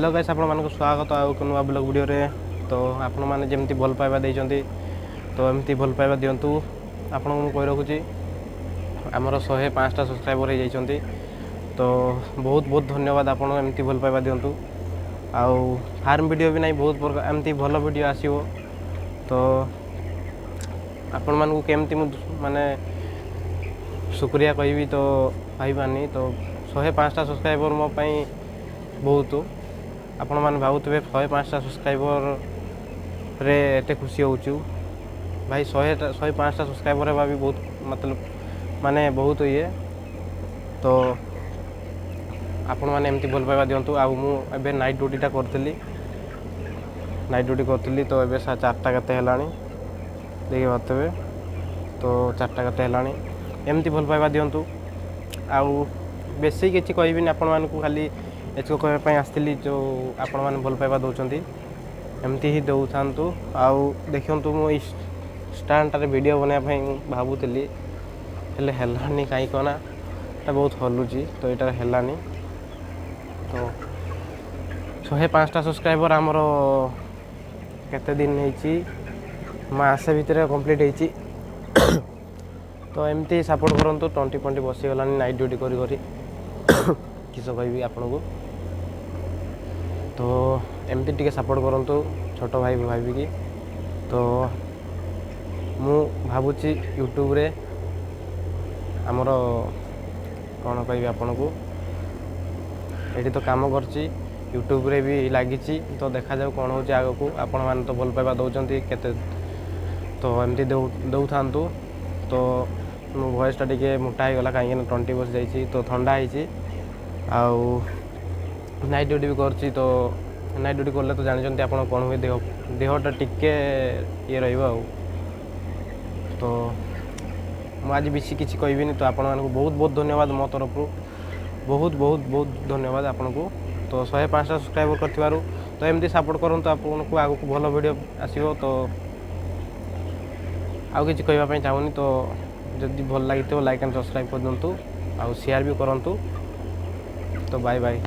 Hello guys, ଆପଣମାନଙ୍କୁ ସ୍ୱାଗତ ଆଉ ଏକ ନୂଆ ବ୍ଲଗ୍ ଭିଡ଼ିଓରେ। ତ ଆପଣମାନେ ଯେମିତି ଭଲ ପାଇବା ଦେଇଛନ୍ତି, ତ ଏମିତି ଭଲ ପାଇବା ଦିଅନ୍ତୁ। ଆପଣଙ୍କୁ ମୁଁ କହି ରଖୁଛି, ଆମର 105ଟା ସବସ୍କ୍ରାଇବର୍ ହେଇଯାଇଛନ୍ତି। ତ ବହୁତ ବହୁତ ଧନ୍ୟବାଦ। ଆପଣ ଏମିତି ଭଲ ପାଇବା ଦିଅନ୍ତୁ। ଆଉ ଫାର୍ମ ଭିଡ଼ିଓ ବି ନାହିଁ, ବହୁତ ପ୍ରକାର ଏମିତି ଭଲ ଭିଡ଼ିଓ ଆସିବ। ତ ଆପଣମାନଙ୍କୁ କେମିତି ମୁଁ ମାନେ ଶୁକ୍ରିୟା କହିବି, ତ କହିପାରୁନି। ତ 105ଟା ସବସ୍କ୍ରାଇବର୍ ମୋ ପାଇଁ ବହୁତ। ଆପଣମାନେ ଭାବୁଥିବେ, 105ଟା ସବସ୍କ୍ରାଇବର୍ରେ ଏତେ ଖୁସି ହେଉଛୁ ଭାଇ। 105ଟା ସବସ୍କ୍ରାଇବର୍ ହେବା ବି ବହୁତ ମତଲବ ମାନେ ବହୁତ ଇଏ। ତ ଆପଣମାନେ ଏମିତି ଭଲ ପାଇବା ଦିଅନ୍ତୁ। ଆଉ ମୁଁ ଏବେ ନାଇଟ୍ ଡ୍ୟୁଟିଟା କରିଥିଲି, ନାଇଟ୍ ଡ୍ୟୁଟି କରିଥିଲି। ତ ଏବେ 4ଟା କେତେ ହେଲାଣି ଦେଖିପାରୁଥିବେ। ତ 4ଟା କେତେ ହେଲାଣି। ଏମିତି ଭଲ ପାଇବା ଦିଅନ୍ତୁ। ଆଉ ବେଶୀ କିଛି କହିବିନି ଆପଣମାନଙ୍କୁ, ଖାଲି ଏତିକି କହିବା ପାଇଁ ଆସିଥିଲି, ଯେଉଁ ଆପଣମାନେ ଭଲ ପାଇବା ଦେଉଛନ୍ତି, ଏମିତି ହିଁ ଦେଉଥାନ୍ତୁ। ଆଉ ଦେଖନ୍ତୁ, ମୁଁ ଏଇ ଷ୍ଟାଣ୍ଡଟାରେ ଭିଡ଼ିଓ ବନାଇବା ପାଇଁ ମୁଁ ଭାବୁଥିଲି, ହେଲେ ହେଲାନି। କାହିଁକି ନା ଏଇଟା ବହୁତ ହଲୁଛି, ତ ଏଇଟା ହେଲାନି। ତ 105ଟା ସବସ୍କ୍ରାଇବର୍ ଆମର କେତେ ଦିନ ହେଇଛି? ମାସେ ଭିତରେ କମ୍ପ୍ଲିଟ୍ ହେଇଛି। ତ ଏମିତି ସପୋର୍ଟ କରନ୍ତୁ। ତଣ୍ଟି ଫଣ୍ଟି ବସିଗଲାଣି ନାଇଟ୍ ଡ୍ୟୁଟି କରି କରି, କିସ କହିବି ଆପଣଙ୍କୁ। ତ ଏମିତି ଟିକେ ସପୋର୍ଟ କରନ୍ତୁ ଛୋଟ ଭାଇ ଭାବିକି। ତ ମୁଁ ଭାବୁଛି ୟୁଟ୍ୟୁବରେ ଆମର କ'ଣ କହିବି ଆପଣଙ୍କୁ, ଏଇଠି ତ କାମ କରୁଛି, ୟୁଟ୍ୟୁବରେ ବି ଲାଗିଛି। ତ ଦେଖାଯାଉ କ'ଣ ହେଉଛି ଆଗକୁ। ଆପଣମାନେ ତ ଭଲ ପାଇବା ଦେଉଛନ୍ତି କେତେ, ତ ଏମିତି ଦେଉଥାନ୍ତୁ। ତ ମୋ ଭଏସ୍ଟା ଟିକେ ମୋଟା ହେଇଗଲା, କାହିଁକିନା ତଣ୍ଟି ବସିଯାଇଛି, ତ ଥଣ୍ଡା ହେଇଛି। ଆଉ ନାଇଟ୍ ଡ୍ୟୁଟି ବି କରୁଛି। ତ ନାଇଟ୍ ଡ୍ୟୁଟି କଲେ ତ ଜାଣିଛନ୍ତି ଆପଣ କ'ଣ ହୁଏ, ଦେହଟା ଟିକେ ଇଏ ରହିବ। ଆଉ ତ ମୁଁ ଆଜି ବେଶୀ କିଛି କହିବିନି। ତ ଆପଣମାନଙ୍କୁ ବହୁତ ବହୁତ ଧନ୍ୟବାଦ, ମୋ ତରଫରୁ ବହୁତ ବହୁତ ବହୁତ ଧନ୍ୟବାଦ ଆପଣଙ୍କୁ, ତ 105ଟା ସବସ୍କ୍ରାଇବର୍ କରିଥିବାରୁ। ତ ଏମିତି ସପୋର୍ଟ କରନ୍ତୁ, ଆପଣଙ୍କୁ ଆଗକୁ ଭଲ ଭିଡ଼ିଓ ଆସିବ। ତ ଆଉ କିଛି କହିବା ପାଇଁ ଚାହୁଁନି। ତ ଯଦି ଭଲ ଲାଗିଥିବ, ଲାଇକ୍ ଆଣ୍ଡ ସବସ୍କ୍ରାଇବ୍ କରିଦିଅନ୍ତୁ ଆଉ ସେୟାର ବି କରନ୍ତୁ। ତ ବାଏ ବାଏ।